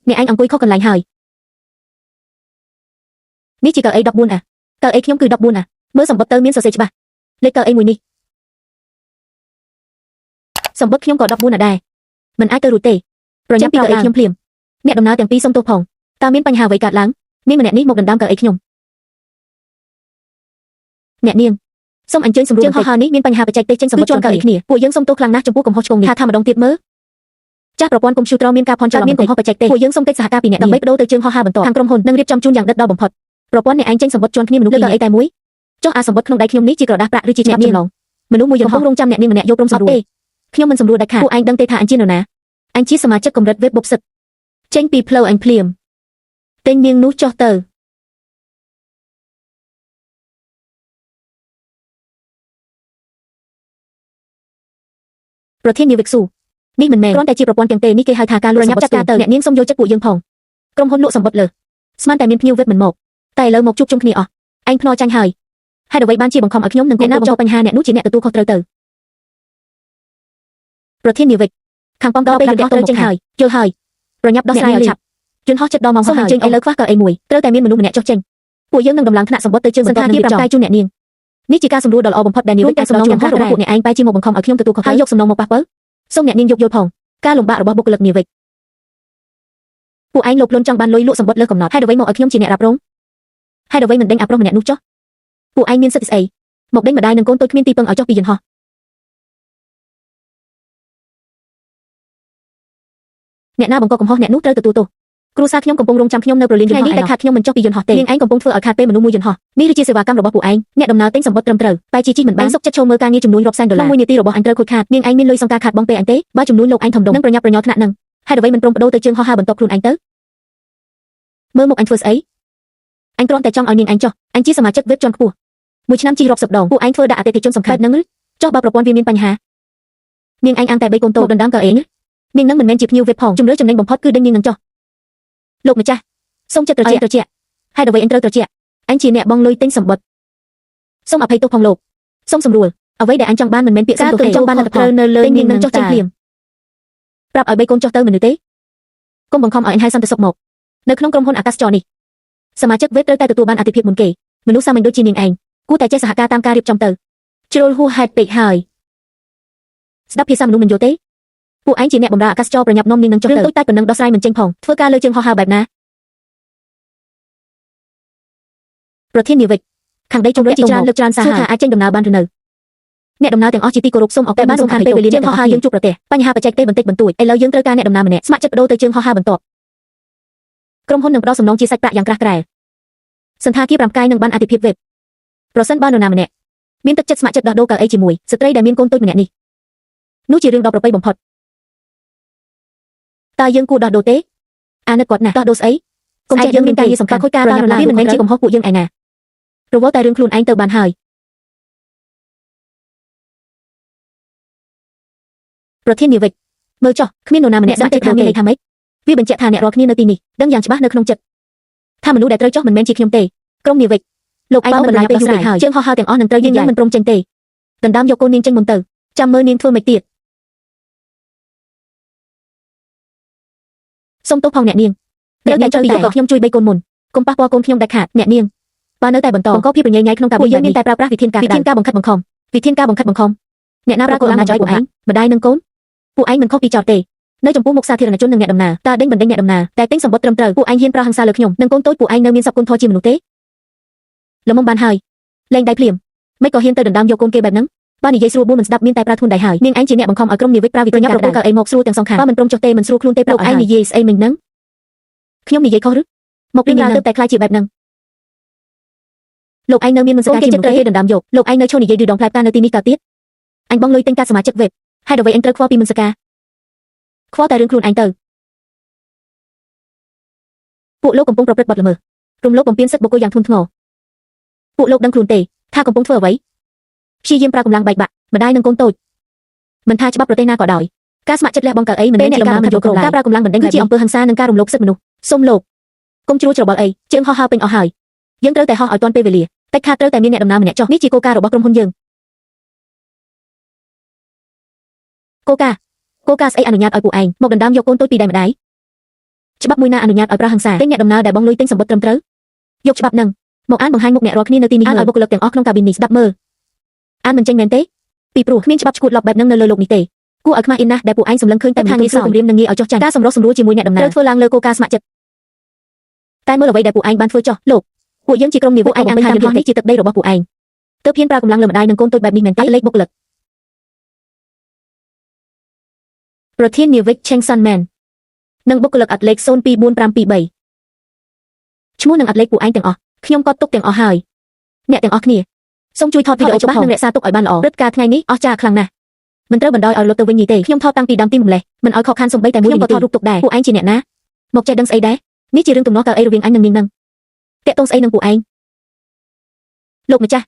អ្នកឯងអង្គុយខុសកន្លែងហើយនេះជាកៅអី14អាកៅអីខ្ញុំគឺ14អាមើលសម្បត្តិទៅមានសរសេរច្បាស់លេខកៅអីមួយនេះសម្បត្តិខ្ញុំក៏14អាដែរមិនអាចទៅរួចទេប្រញាប់ពីកៅអីខ្ញុំភ្លាមអ្នកដំណើរទាំងពីរសុំទោសផងតើមានបញ្ហាអ្វីកើតឡើងមានម្នាក់នេះមកដណ្ដើមកៅអីខ្ញុំអ្នកនាងសូមអញ្ជើញសម្រួលជើងហោះហើរនេះមានបញ្ហាបច្ចេកទេសចេញសម្បត្តិជាន់កៅអីគ្នាពួកយើងសូមទោសខ្លាំងណាស់ចំពោះកំហុសឆ្គងនេះថាថាម្ដងទៀតមើលចាស់ប្រព័ន្ធកុំព្យូទ័រមានការភ័ន្តច្រឡំមានកំហុសបច្ចេកទេសពួកយើងសូមកិច្ចសហការពីអ្នកដើម្បីបដូរទៅជើងហោះហើរបន្តខាងក្រុមហ៊ុននឹងរៀបចំជូនយ៉ាងដិតដល់បំផុតប្រព័ន្ធអ្នកឯងចេញសម្បត្តិជាន់គ្នាមនុស្សលើកៅអីតែមួយចុះអាសម្បត្តិក្នុងដៃខ្ញុំនេះជាក្រដាសប្រាក់ឬជាច្បាប់ចម្លងមនុស្សមួយយន្តហោះរងចាំអ្នកនាងម្នាក់យកព្រមសម្រួលទេខ្ញុំមិនសម្រួលដាច់ខាតពួកឯងដឹងទេថាអញជានរណាអញជាសមាជិកកម្រិតវេបបុបសិតចេញពីផ្លូវអញភ្លាមទិញនាងនោះចុះទៅប្រធាននាវិកស៊ូនេះមិនមែនគ្រាន់តែជាប្រព័ន្ធទាំងទេនេះគេហៅថាការលក់សម្បត្តិចាត់ការទៅអ្នកនាងសូមយល់ចិត្តពួកយើងផងក្រុមហ៊ុនលក់សម្បត្តិលើស្មានតែមានភ្ញៀវវេបមិនមកតែឥឡូវមកជួបជុំគ្នាអស់ឯងភ្នាល់ចាញ់ហើយហេតុអ្វីបានជាបង្ខំឲ្យខ្ញុំនិងអ្នកណាចូលបញ្ហាអ្នកនោះជាអ្នកទទួលខុសត្រូវទៅប្រធាននាវិកខាងប៉មដល់ពេលយន្តហោះត្រូវចេញហើយយល់ហើយប្រញាប់ដោះស្រាយឲ្យឆាប់យន្តហោះចិត្តដល់ម៉ោងសូមអញ្ជើញឥឡូវខ្វះកៅអីមួយត្រូវតែមានមនុស្សម្នាក់ចុះចេញពួកយើងនឹងដំឡើងថ្នាក់សម្បត្តិទៅជើងបន្តនឹងរៀបចំកាយជូនអ្នកនាងនេះជាការសម្រួលដ៏ល្អបំផុតដែលនាវិកអាចសំណងយន្តហោះរបស់ពួកអ្នកឯងបែរជាមកបង្ខំឲ្យខ្ញុំទទួលខុសត្រូវហើយយកសំណងមកប៉ះប៉ូវសូមអ្នកនាងយោគយល់ផងការលំបាករបស់បុគ្គលិកនាវិកពួកឯងលោភលន់ចង់បានលុយលក់សម្បត្តិលើសកំណត់ហេតុអ្វីមកឲ្យខ្ញុំជាអ្នករ៉ាប់រងហេតុអ្វីមិនដេញអាប្រុសម្នាក់នោះចុះពួកឯងមានសិទ្ធិស្អីមកដេញម្ដាយនិងកូនតូចគ្មានទីពឹងឲ្យចុះពីយន្តហោះអ្នកណាបង្កកំហុសអ្នកនោះត្រូវទទួលទោសគ្រួសារខ្ញុំកំពុងរងចាំខ្ញុំនៅប្រលានយន្តហោះនេះតែខាតខ្ញុំមិនចុះពីយន្តហោះទេនាងឯងកំពុងធ្វើឲ្យខាតពេលមនុស្សមួយយន្តហោះនេះគឺជាសេវាកម្មរបស់ពួកឯងអ្នកដំណើរទិញសម្បត្តិត្រឹមត្រូវតែជាជីមិនបានសុខចិត្តចូលមើលការងារចំនួនរាប់សែនដុល្លារមួយនាទីរបស់អញត្រូវខូចខាតនាងឯងមានលុយសង្ការខាតបងពេលអញទេបើចំនួនលោកឯងធំដុំនឹងប្រញាប់ប្រញាល់ថ្នាក់នឹងហេតុអ្វីមិនព្រមបដូរទៅជើងហោះហើរបន្ទាប់ខ្លួនឯងទៅមើលមុខអញធ្វើស្អីអញគ្រាន់តែចង់ឲ្យនាងឯងចុះអញជាសមាជិកវេបជាន់ខ្ពស់មួយឆ្នាំជិះរាប់សិបដងពួកឯងធ្វើដាក់អតិថិជនសំខាន់នឹងចុះបើប្រព័ន្ធវាមានបញ្ហានាងឯងអាងតែបីកូនតូចដណ្ដើមកៅអីនាងនឹងមិនមែនជាភ្ញៀវវេបផងជំរឿចំណេញបំផុតគឺដេញនាងនឹងចុះលោកម្ចាស់សូមចិត្តត្រជាក់ត្រជាក់ហេតុអ្វីអញត្រូវត្រជាក់អញជាអ្នកបងលុយទិញសម្បត្តិសូមអភ័យទោសផងលោកសូមសម្រួលអ្វីដែលអញចង់បានមិនមែនពាក្យសុំទោសទេចង់បានលទ្ធផលនៅលើនាងនឹងចុះចេញភ្លាមប្រាប់ឲ្យបីកូនចុះទៅមនុស្សទេកុំបង្ខំឲ្យអញហៅសន្តិសុខមកនៅក្នុងក្រុមហ៊ុនអាកាសចរនេះសមាជិកវេបត្រូវតែទទួលបានអតិភិបមុនគេមនុស្សសាមញ្ញដូចជានាងឯងគួរតែចេះសហការតាមការរៀបចំទៅជ្រុលហួសហេតុពេកហើយស្ដាប់ភាសាមនុស្សមិនយល់ទេពួកឯងជាអ្នកបម្រើអាកាសចរប្រញាប់នាំនាងនឹងចុះទៅរឿងតូចតាចប៉ុណ្ណឹងដោះស្រាយមិនចេញផងធ្វើការលើជើងហោះហើរបែបណាប្រធាននាវិកខាងដីជំរឿជាច្រើនលើកច្រើនសារថាអាចចេញដំណើរបានឬនៅអ្នកដំណើរទាំងអស់ជាទីគោរពសូមអរគុណបានសំខាន់ពេលវេលាជើងហោះហើរយើងជួបប្រទះបញ្ហាបច្ចេកទេសបន្តិចបន្តួចឥឡូវយើងត្រូវការអ្នកដំណើរម្នាក់ស្ម័គ្រចិត្តបដូរទៅជើងហោះហើរបន្ទាប់ក្រុមហ៊ុននឹងផ្ដល់សំណងជាសាច់ប្រាក់យ៉ាងក្រាស់ក្រែលសន្តាគារ5ផ្កាយនឹងបានអតិភិបវេបប្រសិនបើនរណាម្នាក់មានទឹកចិត្តស្ម័គ្រចិត្តដោះដូរកៅអីជាមួយស្ត្រីដែលមានកូនតូចម្នាក់នេះនោះជារឿងដ៏ប្រពៃបំផុតតើយើងគួរដោះដូរទេអាណិតគាត់ណាស់ដោះដូរស្អីកុំចេះយើងមានការងារសំខាន់ខូចការដល់នរណាវាមិនមែនជាកំហុសពួកយើងឯណារវល់តែរឿងខ្លួនឯងទៅបានហើយប្រធាននាវិកមើលចុះគ្មាននរណាម្នាក់ដឹងទេថាមានន័យថាម៉េចវាបញ្ជាក់ថាអ្នករាល់គ្នានៅទីនេះដឹងយ៉ាងច្បាស់នៅក្នុងចិត្តថាមនុស្សដែលត្រូវចុះមិនមែនជាខ្ញុំទេក្រុមនាវិកលោកឯងមិនឡាយពេលយូរពេកហើយជើងហោះហើរទាំងអស់នឹងត្រូវយើងមិនព្រមចេញទេដណ្ដើមយកកូននាងចេញមុនទៅចាំមើលនាងធ្វើម៉េចទៀតសូមទោសផងអ្នកនាងត្រូវតែចុះពីក៏ខ្ញុំជួយបីកូនមុនកុំប៉ះពាល់កូនខ្ញុំដាច់ខាតអ្នកនាងបើនៅតែបន្តបង្កភាពរញ៉េរញ៉ៃក្នុងការពួកយើងមានតែប្រើប្រាស់វិធានការវិធានការបង្ខិតបង្ខំវិធានការបង្ខិតបង្ខំអ្នកណាប្រើកូនអំណាចឲ្យពួកឯងម្ដាយនិងកូនពួកឯងមិនខុសពីចោតទេនៅចំពោះមុខសាធារណជននិងអ្នកដំណើរតើដេញបណ្ដេញអ្នកដំណើរតែទិញសម្បត្តិត្រឹមត្រូវពួកឯងហ៊ានប្រើហិង្សាលើខ្ញុំនិងកូនតូចពួកឯងនៅមានសពគុណធម៌ជាមនុស្សទេល្មមបានហើយលែងដៃភ្លាមមិនក៏ហ៊ានទៅដណ្ដើមយកកូនគេបែបហ្នឹងបើនិយាយស្រួលបួនមិនស្ដាប់មានតែប្រើធូនដៃហើយនាងឯងជាអ្នកបង្ខំឲ្យក្រុមនាវិកប្រើវិធានការប្រកៅអីមកស្រួលទាំងសងខាងបើមិនព្រមចុះទេមិនស្រួលខ្លួនទេប្រាប់ឯងនិយាយស្អីមិញហ្នឹងខ្ញុំនិយាយខុសឬមកពីណាទៅតែខ្លាចជាបែបហ្នឹងលោកឯងនៅមានមនសិការជាមនុស្សទេដណ្ដើមយកលោកឯងនៅឈរនិយាយឌឺដងផ្លែផ្កានៅទីនេះតទៀតអញបងលុយទិញកាតសមាជិកវេបហេតុអ្វីអញត្រូវខ្វល់ពីមនសិការខ្វល់តែរឿងខ្លួនឯងទៅពួកលោកកំពុងប្រព្រឹត្តបទល្មើសរំលោភបំពានសិទ្ធិបុគ្គលយ៉ាងធ្ងន់ធ្ងរពួកលោកដឹងខ្លួនទេថាកំពុងធ្វើអ្វីព្យាយាមប្រើកម្លាំងបែកបាក់ម្ដាយនិងកូនតូចមិនថាច្បាប់ប្រទេសណាក៏ដោយការស្ម័គ្រចិត្តលះបង់កៅអីមិនមែនជាការមិនយល់ក្រការប្រើកម្លាំងបណ្ដេញគឺជាអំពើហិង្សានិងការរំលោភសិទ្ធិមនុស្សសូមលោកកុំជ្រួលច្របល់អីជើងហោះហើរពេញអស់ហើយយើងត្រូវតែហោះឲ្យទាន់ពេលវេលាតែខាតត្រូវតែមានអ្នកដំណើរម្នាក់ចុះនេះជាគោលការណ៍របស់ក្រុមហ៊ុនយើងគោលការណ៍គោលការណ៍ស្អីអនុញ្ញាតឲ្យពួកឯងមកដណ្ដើមយកកូនតូចពីដៃម្ដាយ ច្បាប់មួយណាអនុញ្ញាតឲ្យប្រើហិង្សាទិញអ្នកដំណើរដែលបង់លុយទិញសម្បត្តិត្រឹមត្រូវយកច្បាប់នឹងមកអានបង្ហាញមុខអ្នករាល់គ្នានៅទីនេះអានឲ្យបុគ្គលិកទាំងអស់ក្នុងកាប៊ីននេះស្ដាប់មើលអានមិនចេញមែនទេពីព្រោះគ្មានច្បាប់ឈួតឡប់បែបនឹងនៅលើលោកនេះទេគួរឲ្យខ្មាស់អៀនណាស់ដែលពួកឯងសម្លឹងឃើញតែថាងាយស្រួលគម្រាមនឹងងាយឲ្យចុះចាញ់ការសម្រុះសម្រួលជាមួយអ្នកដំណើរត្រូវធ្វើឡើងលើគោលការណ៍ស្ម័គ្រចិត្តតែមើលអ្វីដែលពួកឯងបានធ្វើចោះលោកពួកយើងជាក្រុមនាវិកឯងអាងថាយន្តហោះនេះជាទឹកដីរបស់ពួកឯងទើបហ៊ានប្រើកម្លាំងលើម្ដាយនិងកូនតូចបែបនេះមែនទេលេខបុគ្គលិកប្រធាននាវិកឆេងសាន់មែននិងបុគ្គលិកអត្តលេខ024523ឈ្មោះនិងអត្តលេខពួកឯងទាំងអស់ខ្ញុំក៏ទុកទាំងអស់ហើយអ្នកទាំងអស់គ្នាសូមជួយថតវីដេអូច្បាស់និងរក្សាទុកឲ្យបានល្អព្រឹត្តិការណ៍ថ្ងៃនេះអស្ចារ្យខ្លាំងណាស់មិនត្រូវបណ្ដោយឲ្យលុតទៅវិញនេះទេខ្ញុំថតតាំងពីដើមទីម្លេះមិនឲ្យខកខានសំបីតែមួយខ្ញុំក៏ថតរូបទុកដែរពួកឯងជាអ្នកណាមកចេះដឹងស្អីដែរនេះជារឿងទំនាស់កើតអីរវាងអញនិងនាងនឹងតាក់ទងស្អីនឹងពួកឯងលោកម្ចាស់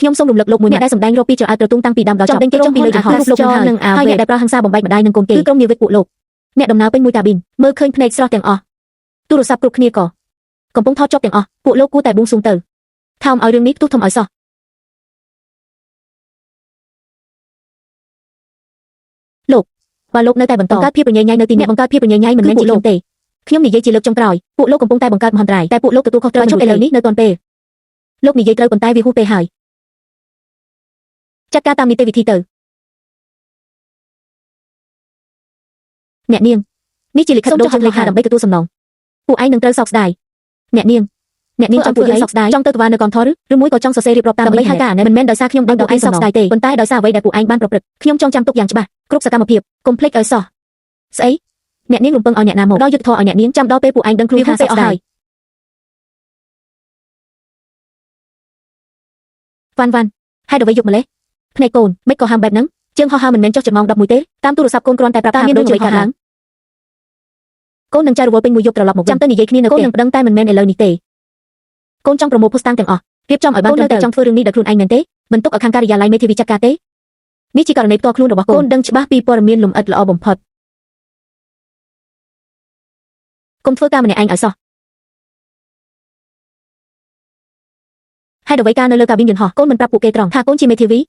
ខ្ញុំសូមរំលឹកលោកមួយអ្នកដែលសម្ដែងរកពីចរអើត្រទូងតាំងពីដើមដល់ចប់ដេញគេចុះពីលើយន្តហោះរូបលោកនឹងហើយអ្នកដែលប្រើហិង្សាបំបែកម្ដាយនិងកូនគេគឺក្រុមនាវិកពួកលោកអ្នកដំណើរពេញមួយកាប៊ីនមើលឃើញភ្នែកស្រស់ទាំងអស់ទូរស័ព្ទគ្រប់គ្នាក៏កំពុងថតជាប់ទាំងអស់ពួកលោកគួរតែបួងសួងទៅថោមឲ្យរឿងនេះផ្ទុះធំឲ្យសោះលោកបើលោកនៅតែបន្តបង្កើតភាពរញ៉េញ៉ៃនៅទីនេះបង្កើតភាពរញ៉េញ៉ៃមិនមែនជាលោកទេខ្ញុំនិយាយជាលើកចុងក្រោយពួកលោកកំពុងតែបង្កើតមហន្តរាយតែពួកលោកទទួលខុសត្រូវជប់ឥឡូវនេះនៅទាន់ពេលលោកនិយាយត្រូវប៉ុន្តែវាហួសពេលហើយចាត់ការតាមនីតិវិធីទៅអ្នកនាងនេះជាលិខិតដូរចុះលេខាដើម្បីទទួលសំណងពួកឯងនឹងត្រូវសោកស្ដាយអ្នកនាងអ្នកនាងចង់ពួកយើងសោកស្ដាយចង់ទៅតវ៉ានៅកងថឬមួយក៏ចង់សរសេររៀបរាប់តាមដើម្បីហៅការមិនមែនដោយសារខ្ញុំដឹងពួកឯងសោកស្ដាយទេប៉ុន្តែដោយសារអ្វីដែលពួកឯងបានប្រព្រឹត្តខ្ញុំចង់ចាំទុកយ៉ាងច្បាស់គ្រប់សកម្មភាពកុំភ្លេចឲ្យសោះស្អីអ្នកនាងរំពឹងឲ្យអ្នកណាមកដល់យុទ្ធធម៌ឲ្យអ្នកនាងចាំដល់ពេលពួកឯងដឹងខ្លួនថាសោកស្ដាយវ៉ាន់វ៉ាន់ហេតុអ្វីយប់ម្លេះភ្នែកកូនមិនក៏ហាមបែបហ្នឹងជើងហោះហើរមិនមែនចុះចិត្តម៉ោង11ទេតាមទូរស័ព្ទកូនគ្រាន់តែប្រាប់ថាមានរឿងអ្វីកើតឡើងកូននឹងចែករវល់ពេញមួយយប់ត្រឡប់មកចាំទៅនិយាយគ្នានៅកូននឹងប្តឹងតែមិនមែនឥឡូវនេះទេកូនចង់ប្រមូលភស្តុតាងទាំងអស់រៀបចំឲ្យបានត្រឹមត្រូវចង់ធ្វើរឿងនេះដោយខ្លួនឯងមែនទេមិនទុកឲ្យខាងការិយាល័យមេធាវីចាត់ការទេនេះជាករណីផ្ទាល់ខ្លួនរបស់កូនដឹងច្បាស់ពីព័ត៌មានលម្អិតល្អបំផុតកុំធ្វើការម្នាក់ឯងឲ្យសោះហេតុអ្វីការនៅលើកាប៊ីនយន្តហោះកូនមិនប្រាប់ពួកគេត្រង់ថាកូនជាមេធាវី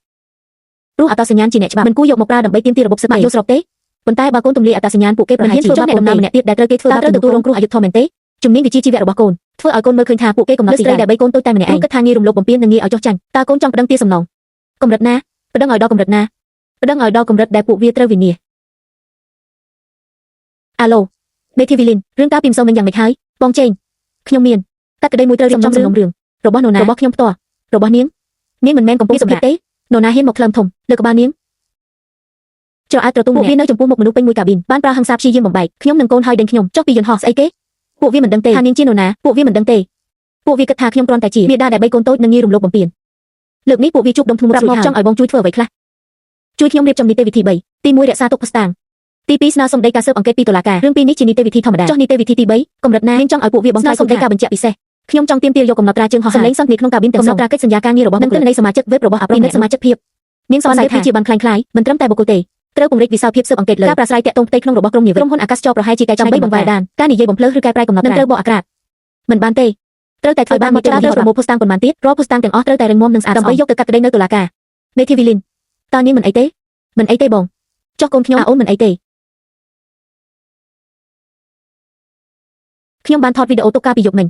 ព្រោះអត្តសញ្ញាណជាអ្នកច្បាប់មិនគួរយកមកប្រើដើម្បីទាមទាររបបសិទ្ធិយល់ស្របទេប៉ុន្តែបើកូនទម្លាយអត្តសញ្ញាណពួកគេប្រហែលជាចង់អ្នកដំណើរម្នាក់ទៀតដែលត្រូវគេធ្វើបាបត្រូវទទួលរងគ្រោះអយុត្តិធម៌មែនទេជំនាញវិជ្ជាជីវៈរបស់កូនធ្វើឲ្យកូនមើលឃើញថាពួកគេកំណត់ស្ត្រីដែលបីកូនតូចតែម្នាក់ឯងគិតថាងាយរំលោភបំពាននិងងាយឲ្យចុះចាញ់តើកូនចង់ប្តឹងទារសំណងកម្រិតណាប្តឹងឲ្យដល់កម្រិតណាប្តឹងឲ្យដល់កម្រិតដែលពួកវាត្រូវវិនាសអាឡូមេធាវីលីនរឿងការពីម្សិលមិញយ៉ាងម៉េចហើយបងចេងខ្ញុំមានកាត់ក្តីមួយត្រូវរៀបចំសំណុំរឿងរបស់នរណារបស់ខ្ញុំផ្ទាល់របស់នាងនាងមិនមែនកំពុងសម្ភារទេនរណាហ៊ានមកក្លឹមធំលើក្បាលនាងចរអើត្រទូងពួកវានៅចំពោះមុខមនុស្សពេញមួយកាប៊ីនបានប្រើហិង្សាព្យាយាមបំបែកខ្ញុំនិងកូនហើយដេញខ្ញុំចុះពីយន្តហោះស្អីគេពួកវាមិនដឹងទេថានាងជានរណាពួកវាមិនដឹងទេពួកវាគិតថាខ្ញុំគ្រាន់តែជាមាតាដែលបីកូនតូចនិងងាយរំលោភបំពានលើកនេះពួកវាជួបដុំធ្ងន់ប្រាប់មកចង់ឲ្យបងជួយធ្វើអ្វីខ្លះជួយខ្ញុំរៀបចំនីតិវិធី3ទី1រក្សាទុកភស្តុតាងទី2ស្នើសុំដីកាស៊ើបអង្កេតពីតុលាការរឿងពីរនេះជានីតិវិធីធម្មតាចុះនីតិវិធីទី3កម្រិតណានាងចង់ឲ្យពួកវាបង្ស្នើសុំដីកាបញ្ជាក់ពិសេសខ្ញុំចង់ទាមទារយកកំណត់ត្រាជើងហោះសម្លេងសន្ទនាក្នុងកាប៊ីនទាំងសងកំណត់ត្រាកិច្ចសន្យាការងាររបស់និងទិន្នន័យសមាជិកវេបរបស់អប្រុសសមាជិកភាពនាងសង្ស័យថាជាបានคล้ายៗមិនត្រឹមតែបុគ្គលទេត្រូវពង្រីកវិសាលភាពស៊ើបអង្កេតលើការប្រាស្រ័យទាក់ទងផ្ទៃក្នុងរបស់ក្រុមនាវិកក្រុមហ៊ុនអាកាសចរប្រហែលជាកែច្នៃដើម្បីបង្វែរដានការនិយាយបំភ្លើសឬកែប្រែកំណត់ត្រានឹងត្រូវបកអាក្រាតមិនបានទេត្រូវតែធ្វើបានមកច្រើនត្រូវប្រមូលភស្តុតាងប៉ុន្មានទៀតរាល់ភស្តុតាងទាំងអស់ត្រូវតែរឹងមាំនិងស្អាតដើម្បីយកទៅកាត់ក្តីនៅតុលាការមេធាវីលីនតើនាងមិនអីទេមិនអីទេបងចុះកូនខ្ញុំអូនមិនអីទេខ្ញុំបានថតវីដេអូទុកកាលពីយប់មិញ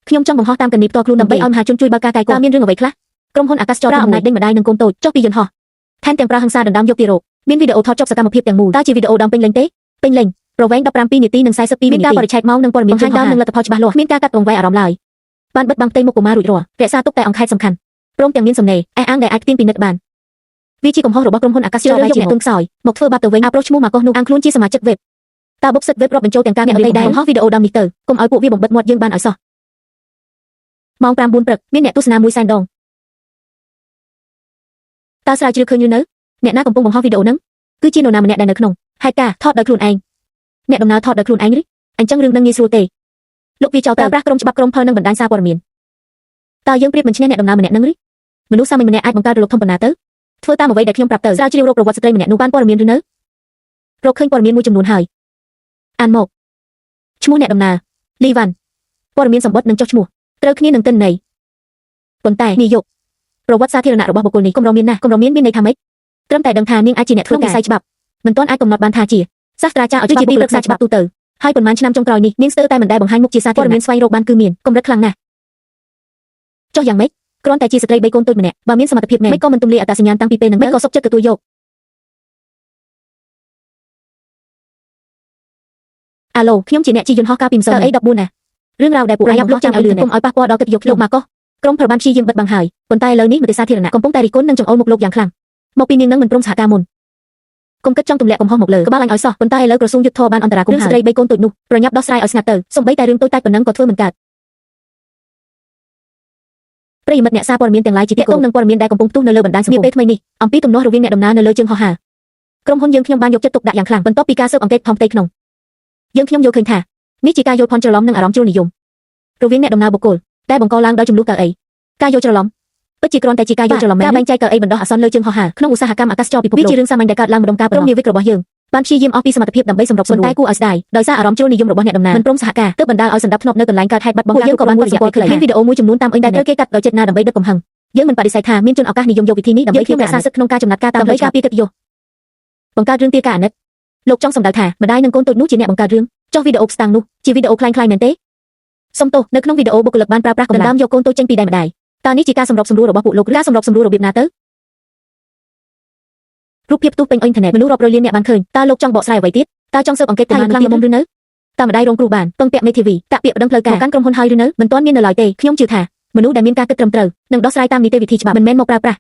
ខ្ញុំចង់បង្ហោះតាមកណីផ្ទាល់ខ្លួនដើម្បីឲ្យមហាជនជួយបើកការកែកតើមានរឿងអ្វីខ្លះក្រុមហ៊ុនអាកាសចរប្រើអំណាចដេញម្ដាយនិងកូនតូចចុះពីយន្តហោះថែមទាំងប្រើហិង្សាដណ្ដើមយកទារកមានវីដេអូថតចប់សកម្មភាពទាំងមូលតើជាវីដេអូដើមពេញលេញទេពេញលេញប្រវែង17នាទីនិង42នាទីមានការបរិច្ឆេទម៉ោងនិងព័ត៌មានបង្ហាញដើមនិងលទ្ធផលច្បាស់លាស់មានការកាត់បង្វែរអារម្មណ៍ឡើយបានបិទបាំងផ្ទៃមុខកុមាររួចរាល់រក្សាទុកតែអង្គហេតុសំខាន់ព្រមទាំងមានសំណេរអះអាងដែលអាចផ្ទៀងពិនិត្យបានវាជាកំហុសរបស់ក្រុមហ៊ុនអាកាសចរបែរជាអ្នកទុនខ្សោយមកធ្វើបាបទៅវិញអាប្រុសឈ្មោះម៉ាកុសនោះអាងខ្លួនជាសមាជិកវេបតើបុកសិតវេបរាប់បញ្ចូលទាំងការអ្នកដទៃដែរបង្ហោះវីដេអូដើមនេះទៅកុំឲ្យពួកវាបំបិតមាត់យើងបានឲ្យសោះម៉ោង5 4ព្រឹកមានអ្នកទស្សនា1សែនដងតើស្រាវជ្រាវឃើញឬនៅអ្នកណាកំពុងបង្ហោះវីដេអូហ្នឹងគឺជានរណាម្នាក់ដែលនៅក្នុងហេតុការណ៍ថតដោយខ្លួនឯងអ្នកដំណើរថតដោយខ្លួនឯងឬអញ្ចឹងរឿងនឹងងាយស្រួលទេលោកវាចោលប្រើប្រាស់ក្រុមច្បាប់ក្រុមផលនិងបណ្ដាញសារព័ត៌មានតើយើងប្រៀបមិនឈ្នះអ្នកដំណើរម្នាក់នឹងឬមនុស្សសាមញ្ញម្នាក់អាចបង្កើតរលកធំប៉ុណ្ណាទៅធ្វើតាមអ្វីដែលខ្ញុំប្រាប់ទៅស្រាវជ្រាវរកប្រវត្តិស្ត្រីម្នាក់នោះបានព័ត៌មានឬនៅរកឃើញព័ត៌មានមួយចំនួនហើយអានមកឈ្មោះអ្នកដំណើរលីវ៉ាន់ព័ត៌មានសម្បត្តិនិងចុះឈ្មោះត្រូវគ្នានឹងទិន្នន័យប៉ុន្តែនាយកប្រវត្តិសាធារណៈរបស់បុគ្គលនេះកម្រមានណាស់កម្រមានមានន័យថាម៉េចត្រឹមតែដឹងថានាងអាចជាអ្នកធ្វើវិស័យច្បាប់មិនទាន់អាចកំណត់បានថាជាសាស្ត្រាចារ្យឲ្យជាទីប្រឹក្សាច្បាប់ទូទៅ ហើយប៉ុន្មានឆ្នាំចុងក្រោយនេះនាងស្ទើរតែមិនដែលបង្ហាញមុខជាសាធារណៈព័ត៌មានស្វែងរកបានគឺមានកម្រិតខ្លាំងណាស់ចុះយ៉ាងម៉េចគ្រាន់តែជាស្ត្រីបីកូនតូចម្នាក់បើមានសមត្ថភាពមែនមិនក៏មិនទម្លាយអត្តសញ្ញាណតាំងពីពេលហ្នឹងមិនក៏សុខចិត្តទទួលយកអាឡូខ្ញុំជាអ្នកជិះយន្តហោះកាលពីម្សិលមិញ14ណារឿងរ៉ាវដែលពួកឯងលោកចាំឲ្យលឿនកុំឲ្យប៉ះពាល់ដល់កិត្តិយសខ្ញុំលោកម៉ាកុសក្រុមប្របានព្យាយាមបិទបាំងហើយប៉ុន្តែឥឡូវនេះមតិសាធារណៈកំពុងតែរិះគន់និងចង្អុលមុខលោកយ៉ាងខ្លាំងមកពីនាងនឹងមិនព្រមសហការមុនកុំគិតចង់ទម្លាក់កំហុសមកលើក្បាលអញឲ្យសោះប៉ុន្តែឥឡូវក្រសួងយុទ្ធភ័ពបានអន្តរាគមន៍ហើយស្ត្រីបីកូនតូចនោះប្រញាប់ដោះស្រាយឲ្យស្ងាត់ទៅសូម្បីតែរឿងតូចតាចប៉ុណ្ណឹងក៏ធ្វើមិនកើតប្រិយមិត្តអ្នកសារព័ត៌មានទាំងឡាយជាទីគោរពនឹងព័ត៌មានដែលកំពុងផ្ទុះនៅលើបណ្ដាញសង្គមពេលថ្មីនេះអំពីទំនាស់រវាងអ្នកដំណើរនៅលើជើងហោះហើរក្រុមហ៊ុនយើងខ្ញុំបានយកចិត្តទុកដាក់យ៉ាងខ្លាំងបន្ទាប់ពីការស៊ើបអង្កេតថោងផ្ទៃក្នុងយើងខ្ញុំយល់ឃើញថានេះជាការយល់ភ័ន្តច្រឡំនិងអារម្មណ៍ជ្រុលនិយមរវាងអ្នកដំណើរបុគ្គលដែលបង្កឡើងដោយចំនួនកៅអីការយល់ច្រឡំពិតជាគ្រាន់តែជាការយល់ច្រឡំមែនការបែងចែកកៅអីបណ្ដោះអាសន្នលើជើងហោះហើរក្នុងឧស្សាហកម្មអាកាសចរពិភពលោកវាជារឿងសាមញ្ញដែលកើតឡើងម្ដងកាលប៉ុណ្ណោះក្រុមនាវិករបស់យើងបានព្យាយាមអស់ពីសមត្ថភាពដើម្បីសម្របសម្រួលតែគួរឲ្យស្ដាយដោយសារអារម្មណ៍ជ្រុលនិយមរបស់អ្នកដំណើរមិនព្រមសហការទើបបណ្ដាលឲ្យសន្តាប់ធ្នាប់នៅកន្លែងកើតហេតុបាត់បង់ការយើងក៏បានកត់សម្គាល់ខ្លីមានវីដេអូមួយចំនួនតាមអ៊ីនធឺណិតដែលត្រូវគេកាត់ដោយចេតនាដើម្បីដុតកំហឹងយើងមិនបដិសេធថាមានជនឱកាសនិយមយកវិធីនេះដើម្បីខ្ញុំរក្សាសិទ្ធិក្នុងការចំណាត់ការតាមដើម្បីការពារកិត្តិយសបង្កើតរឿងទាការអាណិតលោកចង់សម្ដៅថាម្ដាយនិងកូនតូចនោះជាអ្នកបង្កើតរឿងចុះវីដេអូផ្ស្តាំងនោះជាវីដេអូคล้ายៗមែនទេសុំទោសនៅក្នុងវីដេអូបុគ្គលិកបានប្រើប្រាស់កម្លាំងយកកូនតូចចេញពីដៃម្ដាយតើនេះជាការសម្របសម្រួលរបស់ពួកលោកឬការសម្របសម្រួលរបៀបណាទៅរូបភាពផ្ទុះពេញអ៊ីនធឺណិតមនុស្សរាប់រយលានអ្នកបានឃើញតើលោកចង់បកស្រាយអ្វីទៀតតើចង់ស៊ើបអង្កេតកុមារខ្លាំងល្មមឬនៅតើម្ដាយរងគ្រោះបានពឹងពាក់មេធាវីតាក់ពាក្យប្តឹងផ្លូវការមកកាន់ក្រុមហ៊ុនហើយឬនៅមិនទាន់មាននៅឡើយទេខ្ញុំជឿថាមនុស្សដែលមានការគិតត្រឹមត្រូវនឹងដោះស្រាយតាមនីតិវិធីច្បាប់មិនមែនមកប្រើប្រាស់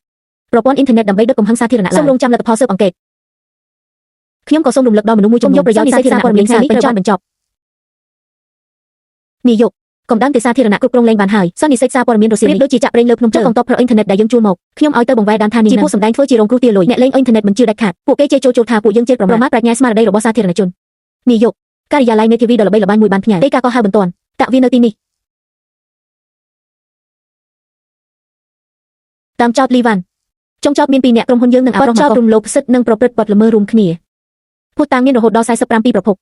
ប្រព័ន្ធអ៊ីនធឺណិតដើម្បីដុតកំហឹងសាធារណៈសូមរងចាំលទ្ធផលស៊ើបអង្កេតខ្ញុំក៏សូមរំលឹកដល់មនុស្សមួយចំនួនយកប្រយោជន៍សាធារណៈព័ត៌មាននេះបញ្ចប់បញ្ចប់នាយកកំដៅទេសាធារណៈគ្រប់គ្រងលែងបានហើយសន្និសីទសារព័ត៌មានរុស្ស៊ីនេះដូចជាចាក់ប្រេងលើភ្នំចុះកងទ័ពប្រអ៊ីនធឺណិតដែលយើងជួលមកខ្ញុំឲ្យទៅបង្វែរដានថានេះជាពួកសម្ដែងធ្វើជារងគ្រោះទាលុយអ្នកលេងអ៊ីនធឺណិតមិនជឿដាច់ខាតពួកគេជេរចូលចូលថាពួកយើងជេរប្រមាថប្រាជ្ញាស្មារតីរបស់សាធារណជននាយកការិយាល័យមេធាវីដ៏ល្បីល្បាញមួយបានផ្ញើទេការកោះហៅបន្ទាន់តាក់វានៅទីនេះតាមចោតលីវ៉ាន់ចុងចោតមាន2អ្នកក្រុមហ៊ុនយើងនឹងអប្រោះចោតរំលោភសិទ្ធិនិងប្រព្រឹត្តបទល្មើសរួមគ្នាភូតាំងមានរហូតដល់47ប្រភព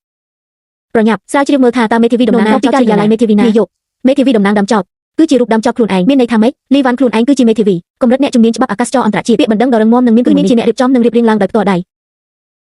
ប្រញាប់ស្រាវជ្រាវមើលថាតើមេធាវីតំណាងពីការិយាល័យមេធាវីណានាយកមេធាវីតំណាងដើមចោតគឺជារូបដើមចោតខ្លួនឯងមានន័យថាម៉េចលីវ៉ាន់ខ្លួនឯងគឺជាមេធាវីកម្រិតអ្នកជំនាញច្បាប់អាកាសចរអន្តរជាតិពាក្យបណ្ដឹងដ៏រឹងមាំនិងមានគឺនាងជាអ្នករៀបចំនិងរៀបរៀងឡើងដោយផ្ទាល់ដៃ